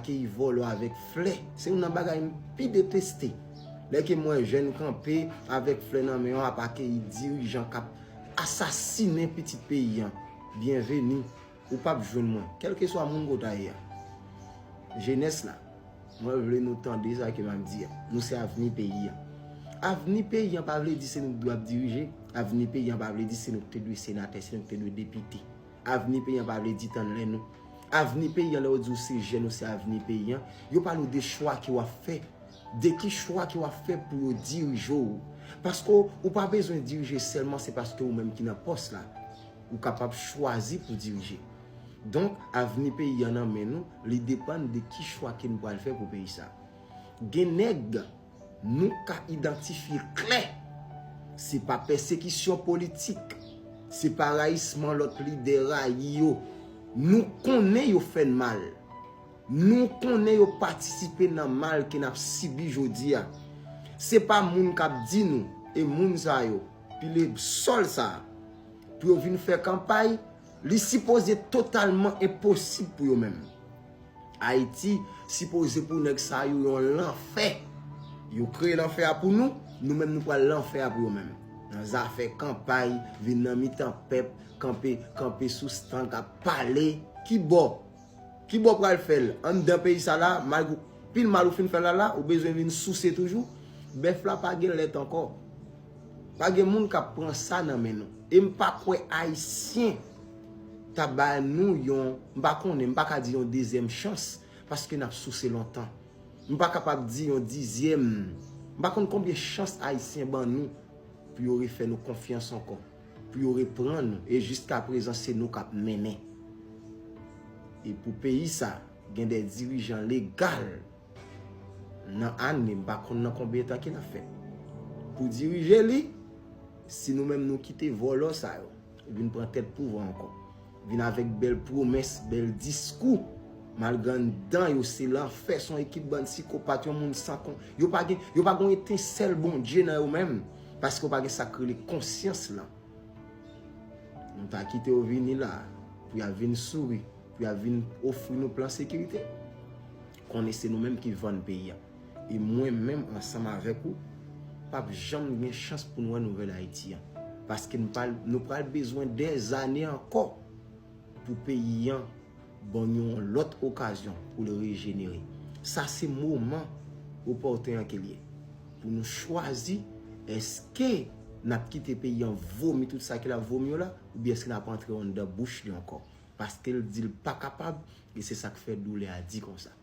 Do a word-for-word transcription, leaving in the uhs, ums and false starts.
akeyi vòlò avèk flè. Se youn nan bagay m pi deteste. Lè ke m wè jèn kanpe avèk flè nan men yo ap akeyi dirijan k ap asasinen pitit peyi an. Byenveni, ou p ap jwenn mwen, kèlkeswa moun ke w ta ye a. Jenès la, mwen vle nou tande sa ke m ap di a. Nou se avni peyi an. Avni peyi an pa vle di se nou k dwe ap dirije. Avni peyi an pa vle di se nou k te dwe senatè, se nou k te dwe depite. Avni peyi an pa vle di tann lè nou. Avni peyi an, lè yo di w se jèn, ou se avni peyi an, yo pale w de chwa ke w ap fè. De ki chwa ke w ap fè pou yo dirije w. Paske w pa bezwen dirije sèlman se paske ou menm ki nan pòs la. Ou kapab chwazi pou dirije. Donk, avni peyi an nan men nou, li depann de ki chwa ke nou pral fè pou peyi sa. Gen nèg nou ka idantifye klè. Se pa pèsekisyon politik. Se pa rayisman lòt lidè rayi yo. Nou konnen yo fè n mal. Nou konnen yo patisipe nan mal ke n ap sibi jodi a. Se pa moun k ap di nou, e moun sa yo, pile sòl sa a, pou yo vin fè kanpay, li sipoze totalman enposib pou yo menm. Ayiti sipoze pou nèg sa yo yon lanfè. Yo kreye lanfè a pou nou, nou menm nou pral lanfè a pou yo menm. Nan zafè kanpay, vin nan mitan pèp, kanpe, kanpe sou stan k ap pale, ki bò? Ki bò pral fè l? Anndan peyi sa la, malgre pil mal ou fin fè la la, ou bezwen vin souse toujou? Bèf la pa gen lèt ankò. Pa gen moun k ap pran sa nan men nou. E m pa kwè Ayisyen ta ba nou yon, m pa konnen, m pa ka di yon dezyèm chans, paske n ap souse lontan. M pa kapab di yon dizyèm. M pa konn konbyen chans Ayisyen ban nou pou yo refè nou konfyans ankò, pou yo reprann nou, e jiskaprezan se nou k ap mennen. E pou peyi sa, gen de dirijan legal nan ane, m pa konn nan konbyen tan ke n ap fè, pou dirije li, si nou menm nou kite vòlò sa yo vin pran tèt pouvwa ankò, vin avèk bèl pwomès, bèl diskou, malgre anndan yo se lanfè, se yon ekip bann sikopat, yon moun san kon, yo pa gen, yo pa gen yon etensèl Bondye nan yo menm, paske yo pa gen sa k rele konsyans lan. Nou ta kite yo vini la, pou y a vin souri, pou y a vin ofri nou plan sekirite. Konnen se nou menm ki vann peyi a. E mwen menm ansanm avèk ou, p ap janm gen chans pou n wè nouvèl Ayiti an. Paske n pral, nou pral bezwen dèzane ankò pou peyi an ban yon lòt okazyon pou l rejenere. Sa se moman opòten an ke l ye. Pou nou chwazi, èske n ap kite peyi an vomi tout sa ke l ap vomi yo la, oubyen èske n ap antre anndan bouch li ankò? Paske l di l pa kapab, e se sa k fè doulè a di konsa.